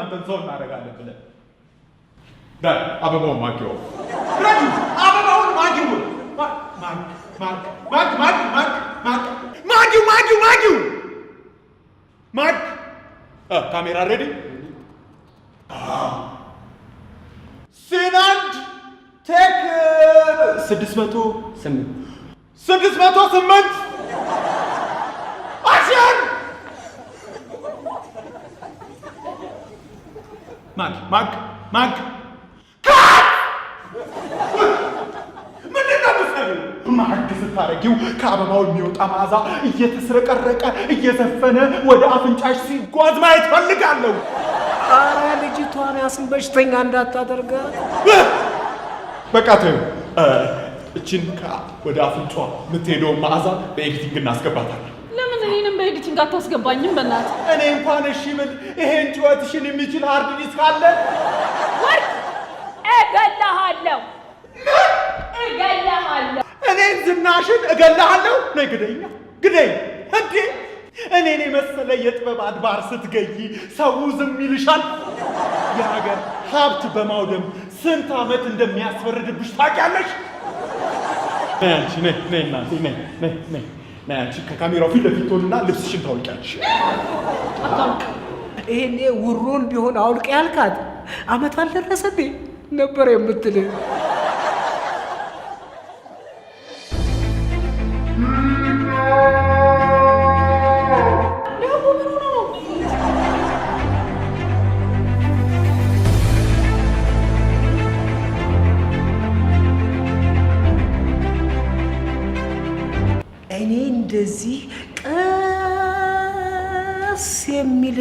እናንተን ሰው እናደርጋለን ብለን። ዳይ አበባውን ማኪው ረዱ፣ አበባውን ማኪው፣ ማክ ማክ ማክ ማክ ማክ ማክ ማኪው ማኪው ማኪው ማክ። ካሜራ ready፣ scene 1 take 608። 608፣ action! ማክ ማክ ማክ፣ cut! ምንድን ነው የምትሰሪው? ማክ ስታረጊው ከአበባው የሚወጣ መዓዛ እየተስረቀረቀ እየዘፈነ ወደ አፍንጫሽ ሲጓዝ ማየት ፈልጋለሁ። አረ ልጅቷን ያስም በሽተኛ እንዳታደርጋት። በቃ ተይው። እችን ወደ አፍንጫዋ የምትሄደውን መዓዛ በ editing እናስገባታለን። ለምን እኔንም በ editing አታስገባኝም? በእናትህ። እኔ እንኳን እሺ ብል ይሄን ጩኸትሽን የሚችል hard disk አለ? ወርቅ፣ እገልሃለሁ፣ እገልሃለሁ። እኔን ዝናሽን እገልሃለሁ? ነይ ግደኛ፣ ግደኝ እንዴ! እኔን የመሰለ የጥበብ አድባር ስትገይ ሰው ዝም ይልሻል? የሀገር ሀብት በማውደም ስንት ዓመት እንደሚያስፈርድብሽ ታውቂያለሽ? ነይ አንቺ፣ ነይ፣ ነይ እናቴ፣ ነይ፣ ነይ፣ ነይ፣ ነይ። አንቺ ከካሜራው ፊት ለፊት ትሆንና ልብስሽን ታወልቂያለሽ። ይሄኔ ውሮን ቢሆን አውልቅ ያልካት አመት አልደረሰብኝ ነበር የምትል። ዳቦ ምን ሆኖ ነው? እኔ እንደዚህ ቀስ የሚል